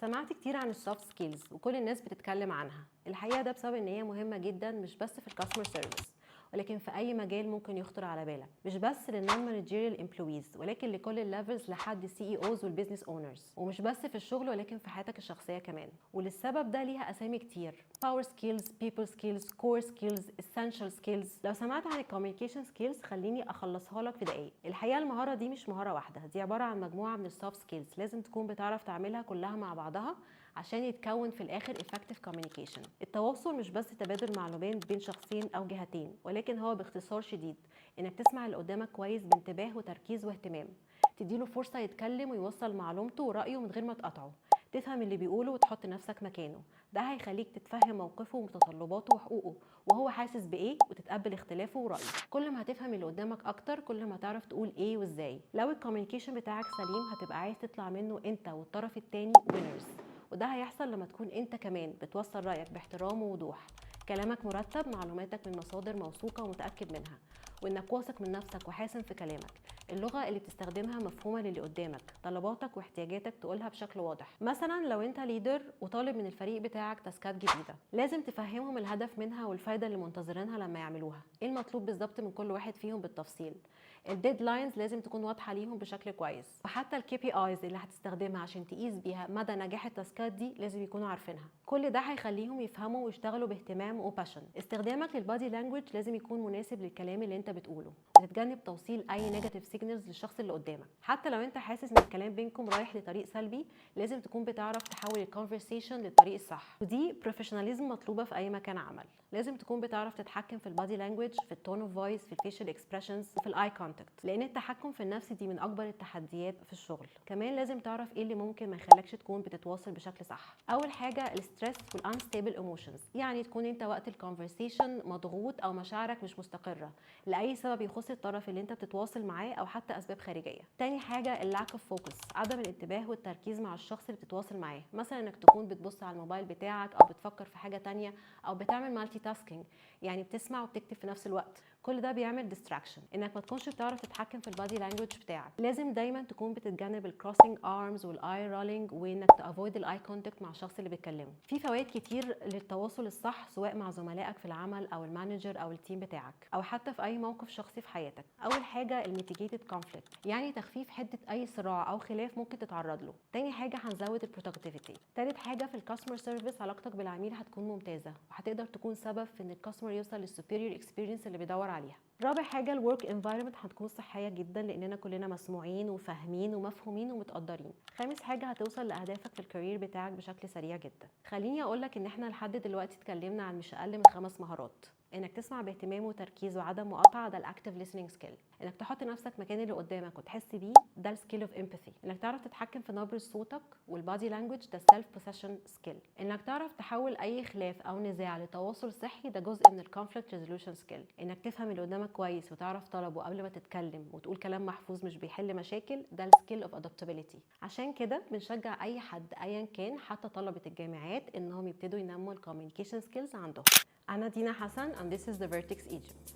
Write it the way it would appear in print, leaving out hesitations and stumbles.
سمعت كتير عن ال soft skills وكل الناس بتتكلم عنها. الحقيقة ده بسبب ان هي مهمة جدا، مش بس في ال customer service ولكن في اي مجال ممكن يخطر على بالك، مش بس لل non managerial employees ولكن لكل ال levels لحد CEOs وال business owners، ومش بس في الشغل ولكن في حياتك الشخصية كمان. وللسبب ده ليها اسامي كتير: power skills، people skills، core skills، essential skills. لو سمعت عن ال communication skills، خليني اخلصها لك في دقايق. الحقيقة المهارة دي مش مهارة واحده، دي عبارة عن مجموعة من ال soft skills لازم تكون بتعرف تعملها كلها مع بعضها عشان يتكون في الاخر effective communication. التواصل مش بس تبادل معلومات بين شخصين او جهتين، ولكن هو باختصار شديد انك تسمع اللي قدامك كويس بانتباه وتركيز واهتمام، تديله فرصة يتكلم ويوصل معلومته ورأيه من غير ما تقاطعه، تفهم اللي بيقوله وتحط نفسك مكانه. ده هيخليك تتفهم موقفه ومتطلباته وحقوقه وهو حاسس بايه، وتتقبل اختلافه ورأيه. كل ما هتفهم اللي قدامك اكتر، كل ما هتعرف تقول ايه وازاي. لو ال communication بتاعك سليم، هتبقى عايز تطلع منه انت والطرف التاني winners، وده هيحصل لما تكون انت كمان بتوصل رأيك باحترام ووضوح، كلامك مرتب، معلوماتك من مصادر موثوقة ومتأكد منها، وانك واثق من نفسك وحاسم في كلامك، اللغة اللي بتستخدمها مفهومة للي قدامك، طلباتك واحتياجاتك تقولها بشكل واضح. مثلا لو انت leader وطالب من الفريق بتاعك task ات جديدة، لازم تفهمهم الهدف منها والفايدة اللي منتظرينها لما يعملوها، ايه المطلوب بالظبط من كل واحد فيهم بالتفصيل. ال deadlines لازم تكون واضحة ليهم بشكل كويس، وحتى ال KPIs اللي هتستخدمها عشان تقيس بيها مدى نجاح ال task ات دي لازم يكونوا عارفينها. كل ده هيخليهم يفهموا ويشتغلوا باهتمام و passion. استخدامك لل body language لازم يكون مناسب للكلام اللي انت بتقوله، وتتجنب توصيل اي negative signals للشخص اللي قدامك. حتى لو انت حاسس ان الكلام بينكم رايح لطريق سلبي، لازم تكون بتعرف تحول ال conversation للطريق الصح، ودي professionalism مطلوبه في اي مكان عمل. لازم تكون بتعرف تتحكم في ال body language، في ال tone of voice، في ال facial expressions، وفي ال eye contact، لان التحكم في النفس دي من اكبر التحديات في الشغل. كمان لازم تعرف ايه اللي ممكن ما يخليكش تكون بتتواصل بشكل صح. اول حاجة ال stress وال unstable emotions، يعني تكون انت وقت ال conversation مضغوط او مشاعرك مش مستقره لاي سبب يخص الطرف اللي انت بتتواصل معاه او حتى اسباب خارجيه. تاني حاجة ال lack of focus، عدم الانتباه والتركيز مع الشخص اللي بتتواصل معاه، مثلا انك تكون بتبص على الموبايل بتاعك او بتفكر في حاجة تانية او بتعمل multitasking، يعني بتسمع وبتكتب في نفس الوقت. كل ده بيعمل distraction. انك ما تكونش بتعرف تتحكم في ال body language بتاعك، لازم دايما تكون بتتجنب ال crossing arms وال eye rolling، وانك ت avoid ال eye contact مع الشخص اللي بتكلمه. في فوائد كتير للتواصل الصح، سواء مع زملائك في العمل او ال manager او ال team بتاعك او حتى في اي موقف شخصي في حياتك. اول حاجة ال mitigated conflict، يعني تخفيف حده اي صراع او خلاف ممكن تتعرض له. تاني حاجة هنزود ال productivity. تالت حاجة في ال customer service، علاقتك بالعميل هتكون ممتازة وهتقدر تكون سبب في ان ال customer يوصل لل superior experience اللي بيدور عليها. رابع حاجة ال work environment هتكون صحية جدا، لاننا كلنا مسموعين وفاهمين ومفهومين ومتقدرين. خامس حاجة هتوصل لاهدافك في ال career بتاعك بشكل سريع جدا. خليني اقول لك ان احنا لحد دلوقتي اتكلمنا عن مش اقل من 5 مهارات: انك تسمع باهتمام وتركيز وعدم مقاطعه، ده ال active listening skill؛ انك تحط نفسك مكان اللي قدامك وتحس بيه، ده ال skill of empathy؛ انك تعرف تتحكم في نبره صوتك وال body language، ده ال self possession skill؛ انك تعرف تحول اي خلاف او نزاع لتواصل صحي، ده جزء من ال conflict resolution skill؛ انك تفهم اللي قدامك كويس وتعرف طلبه قبل ما تتكلم وتقول كلام محفوظ مش بيحل مشاكل، ده ال skill of adaptability. عشان كده بنشجع اي حد ايا كان، حتى طلبه الجامعات، انهم يبتدوا ينموا ال communication skills عندهم. أنا دينا حسن and this is The Vertex Egypt.